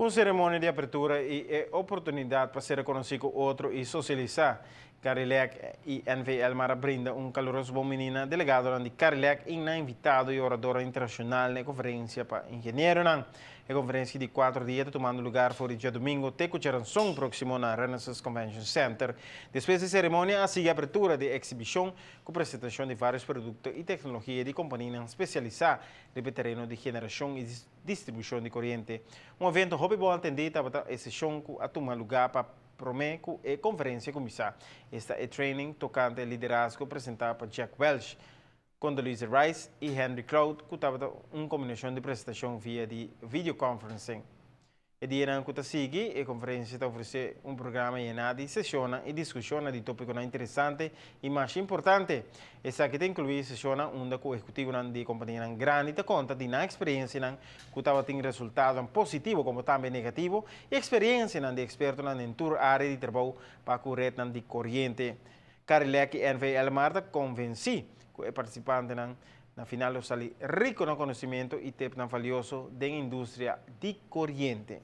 Cu ceremonia di apertura y oportunidad pa ser conoci cu otro y socialisa, CARILEC y NV Elmar a brinda un caluroso bon bini na delegado di CARILEC y na invitado y orador internacional na conferencia pa ingeniero. E conferencia di 4 dia ta tumando luga for di diadomingo te diaranson proximo na Renaissance Convention Center. Despues di e ceremonia, a sigui apertura di exhibicion cu presentacion di varios producto y tecnologia di compania specialisa den tereno di generacion y distribucion di coriente. Un evento hopi bon atendi tabata e sesion cu a tuma luga pa prome cu e conferencia cuminsa. Esta e training tocante liderazgo presenta pa Jack Welch, Condoleezza Rice y Henry Cloud, cu tabata un combinacion di presentacion via di videoconferencing. E dia cu ta sigui, e conferencia ta ofrece un programa yena di sesion y discusion di topico interesante y mas importante. Esaki ta inclui sesion unda cu ehecutivo di compania grandi ta conta di nan experiencia cu tin resultado positivo como tambe negativo y experiencia di experto den tur area di trabou pa cu red di coriente. CARILEC y NV Elmar ta convenci cu e participante na final lo sali rico na conocimento y tip valioso di industria di coriente.